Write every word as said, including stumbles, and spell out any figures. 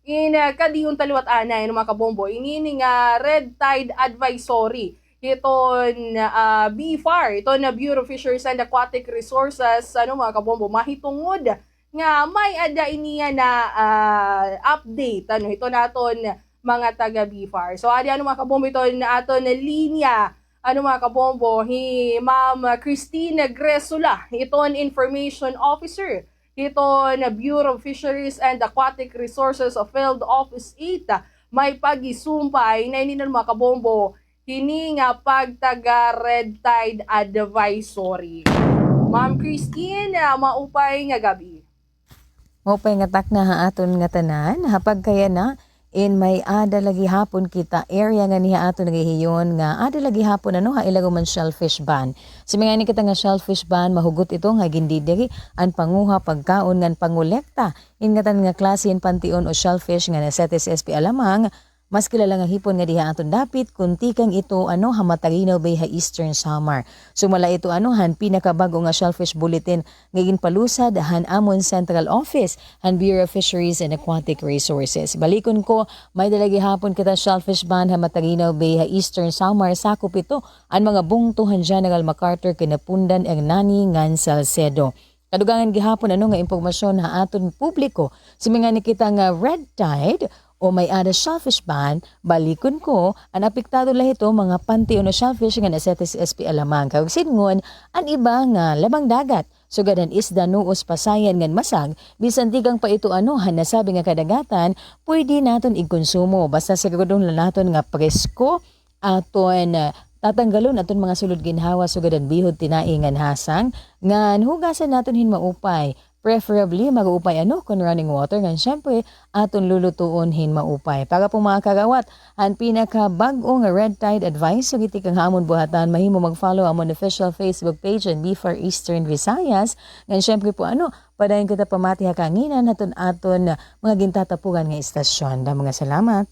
In, ah, kadiyon ta liwat anay, ano, mga kabombo, inini nga red tide advisory hiton, ah, BFAR, hiton Bureau of Fisheries and Aquatic Resources, ano, mga kabombo, mahitungod nga may-ada ini nga, ah, update, ano, hiton aton mga taga BFAR. So, adi, ano, mga kabombo, hiton aton linya, ano, mga kabombo, hi Ma'am Christine Gresula, hiton Information Officer hiton Bureau of Fisheries and Aquatic Resources of Field Office eight. May paghisumpay na ini, mga kabombo, hini nga pagtaga red tide advisory. Ma'am Christine, ah, maupay nga gab-i. Maupay nga takna ha aton ngatanan, ha pagkayana, in may-ada la gihapon kita area ngani ha aton rehiyon nga ada la gihapon, ano, ha ilarom han shellfish ban. Sumingani kita nga shellfish ban, mahugot ito nga gindidiri an panguha, pagkaon ngan pangolekta hin ngatanan nga klase hin pantion o shellfish nga nasetes S P alamang, mas kilala nga hipon nga diha aton dapit, kon tikang ito, ano, ha Matarinaw Bay ha Eastern Samar. Sumala ito, ano, han pinakabag-o nga shellfish bulletin nga ginpalusad han amon central office, han Bureau of Fisheries and Aquatic Resources. Balikon ko, may-ada la gihapon kita shellfish ban ha Matarinaw Bay ha Eastern Samar, sakop ito an mga bungto han General MacArthur, Quinapondan, Hernani ngan Salcedo. Kadugangan gihapon, ano, nga impormasyon ha aton publiko. Sumingani kita nga red tide o may-ada shellfish ban, balikon ko, an apektado la hito mga pantion o shellfish nga nasetes S P alamang. Kag sidngon, an iba nga labang dagat, sugad han isda, nuos, pasayan ngan masag, bisan tikang pa ito, ano, han nasabi nga kadagatan, pwede naton igkonsumo. Basta siguradon la naton nga presko aton, ah, tatanggalon aton mga sulod ginhawa, sugad han bihod, tinai ngan hasang, ngan hugasan naton hin maupay. Preferably, maupay, ano, kon running water, ngan syempre, aton lulutuon hin maupay. Para po, mga karawat, an pinakabag-o nga red tide advice, so, gitikang ha amon buhatan, mahimo mag-follow amon official Facebook page, an BFAR Eastern Visayas. Ngan syempre po, ano, padayon kita pamati ha kahanginan, haton aton mga gintatapugan nga istasyon. Damo nga salamat.